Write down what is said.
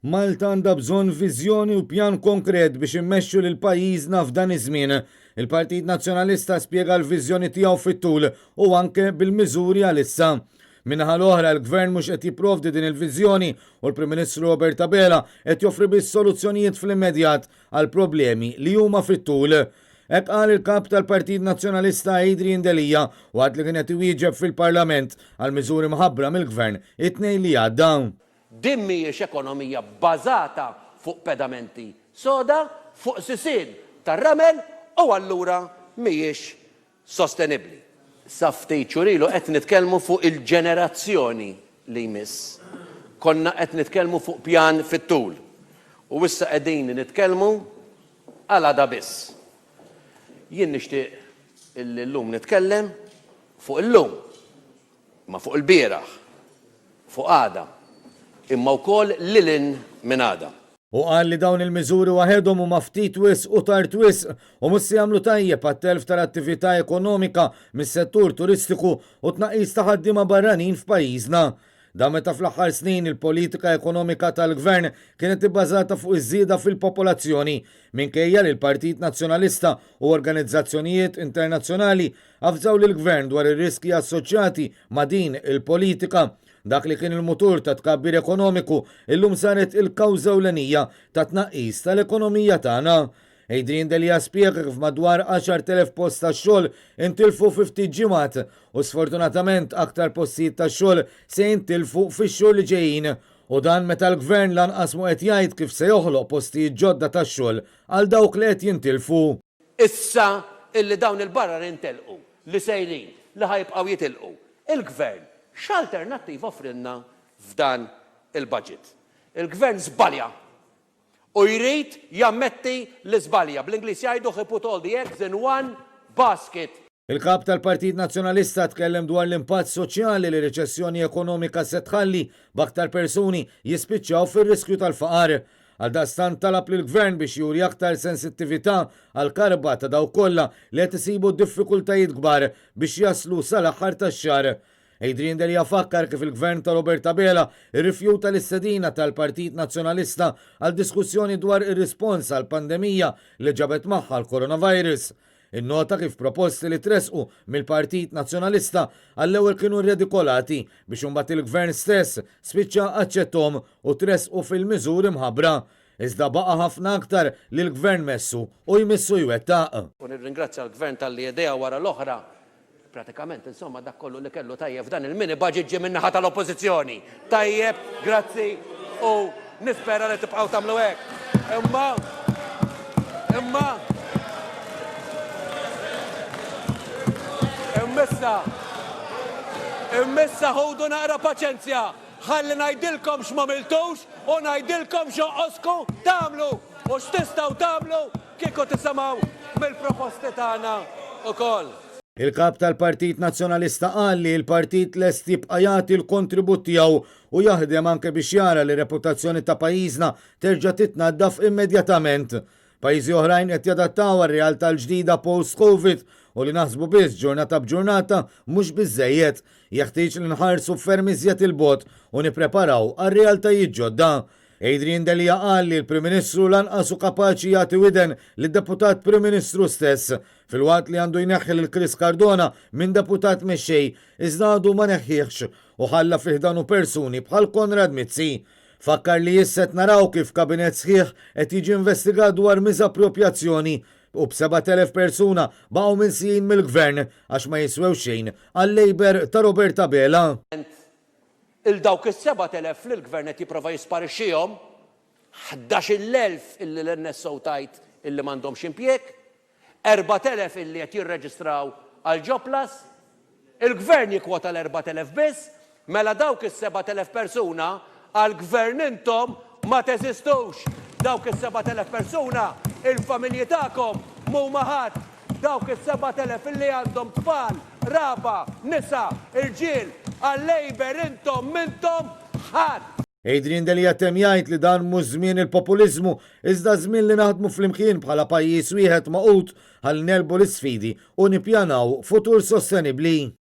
Malta għandha bżonn viżjoni u pjan konkret biex immexxu lil pajjiżna f'dan iż-żmien. Il-Partit Nazzjonalista spjega l-viżjoni tiegħu fit-tul u anke bil-miżuri għalissa. Min-naħa l-oħra, l-Gvern mhux qed jipprovdi din il-viżjoni u l-Prim Ministru Robert Abela qed joffri biss soluzzjonijiet fl-immedjat għal problemi li huma fit-tul. Hekk qal il-Kap tal-Partit Nazzjonalista Adrian Delia waqt li kien qed iwieġeb fil-Parlament għall-miżuri mħabbra mill-Gvern it-Tnejn li għadda. Din mhijiex ekonomija bbażata fuq pedamenti soda, fuq sisien tar-ramel u allura mhijiex sostenibbli. Sa ftit xhur ilu qed nitkellmu fuq il-ġenerazzjoni li jmiss. Konna qed nitkellmu fuq pjan fit-tul. U issa qegħdin nitkellmu għal għada biss. Jien nixtieq illi llum nitkellem fuq illum. Imma fuq ilbieraħ, fuq għada, imma wkoll lil hinn minn għada. Hu qal li dawn il-miżuri waħedhom huma ftit wisq u tard wisq u mhux se jagħmlu tajjeb għat-telf tal-attività ekonomika mis-settur turistiku u t-tnaqqis ta' ħaddiema barranin f'pajjiżna. Dan meta fl-aħħar snin il-politika ekonomika tal-Gvern kienet ibbażata fuq iż-żieda fil-popolazzjoni, minkejja li l-Partit Nazzjonalista u organizzazzjonijiet internazzjonali avżaw lill-Gvern dwar ir-riskji assoċjati ma' din il-politika. Dak li kien il-mutur ta' tkabbir ekonomiku illum saret il-kawża ewlenija ta' tnaqqis tal-ekonomija tagħna. Adrian Delia spjega kif madwar 10,000 post ta' xogħol intilfu fi ftit ġimgħat u sfortunatament aktar postijiet ta' xogħol se jintilfu fix-xhur li ġejjin. U dan meta l-Gvern lanqas mhu qed jgħid kif se joħloq postijiet ġodda ta' xogħol għal dawk li qed jintilfu. Issa illi dawn il-barranin telqu, li sejrin, li ħa jibqgħu jitilqu, il-Gvern x'alternattiva offrilna f'dan il-budget? Il-Gvern żbalja! U jrid jammetti li żbalja. Bl-Ingliż jgħidu he put all the eggs in one basket. Il-Kap tal-Partit Nazzjonalista tkellem dwar l-impatt soċjali li riċessjoni ekonomika se tħalli, b'aktar persuni jispiċċaw fir-riskju tal-faqar. Għaldaqstant talab lill-Gvern biex juri aktar sensittività għall-karba ta' dawk kollha li qed isibu diffikultajiet kbar biex jaslu sal-aħħar tax-xahar. Adrian Delia fakkar kif il-Gvern ta' Robert Abela rrifjuta l-istedina tal-Partit Nazzjonalista għal diskussjoni dwar ir-rispons għall-pandemija li ġabet magħha l-coronavirus. Innota kif proposti li tressqu mill-Partit Nazzjonalista għall-ewwel kienu rredikolati biex imbagħad il-Gvern stess spiċċa aċċetthom u tressqu fil-miżuri mħabbra. Iżda baqa' ħafna aktar li l-Gvern messu u jmissu jwettaq. U nirringrazzja l-Gvern talli idea wara l-oħra Pratikament, insomma, dak kollu li kellu tajjeb f'dan il-mini budget ġie min-naħa tal-Oppożizzjoni. Tajjeb, grazzi u nispera li tibqgħu tagħmlu hekk. Imma, imma, immissa, immissa ħudu naqra paċenzja, ħalli ngħidilkom x'm'għamiltux u ngħidilkom x'jonqosku tagħmlu u x'tistgħu tagħmlu Kieku tisimgħu mill-proposti tagħna wkoll. Il-Kap tal-Partit Nazzjonalista qal li l-partit lest jibqa' jagħti l-kontribut tiegħu u jaħdem anke biex jara li r-reputazzjoni ta' pajjiżna terġa' titnaddaf immedjatament. Pajjiżi oħrajn qed jadattaw għar-realtà l-ġdida post-Covid u li naħsbu biss ġurnata b'ġurnata mhux biżżejjed. Jeħtieġ li nħarsu ferm iżjed 'il bogħod u nippreparaw għal realtajiet ġodda. Adrian Delia qal li l-Prim Ministru lanqas hu kapaċi jagħti widen lid-Deputat Prim Ministru stess, filwaqt li għandu jneħħi lil Chris Cardona minn Deputat Mexxej, iżda għadu ma neħħiehx u ħalla fi ħdanu persuni bħal Konrad Mizzi. Fakkar li issa qed naraw kif kabinett sħiħ qed jiġi investigat dwar miżapproprjazzjoni u b'7,000 persuna baqgħu minsijin mill-Gvern għax ma jiswew xejn għal-Labour ta' Robert Abela. 'il dawk is-7,000 li l-Gvern qed jipprova jisparixxihom, 11,000 illi l-NSO tgħid illi m'għandhomx impjieg, 4,000 illi qed jirreġistraw għal Jobplus. Il-Gvern jikkwota l-4,000 biss, mela dawk is-7,000 persuna għall-Gvern intom ma teżistux! Dawk is-7,000 persuna, il-familji tagħkom m'huma ħadd! Dawk is-7,000 illi għandhom tfal, qraba, nisa, irġiel, għal-Labour intom m'intom ħadd! Adrian Delia temm jgħid li dan mhux żmien il-populiżmu iżda żmien li naħdmu flimkien bħala pajjiż wieħed magħqud ħalli negħlbu l-isfidi u nippjanaw futur sostenibbli.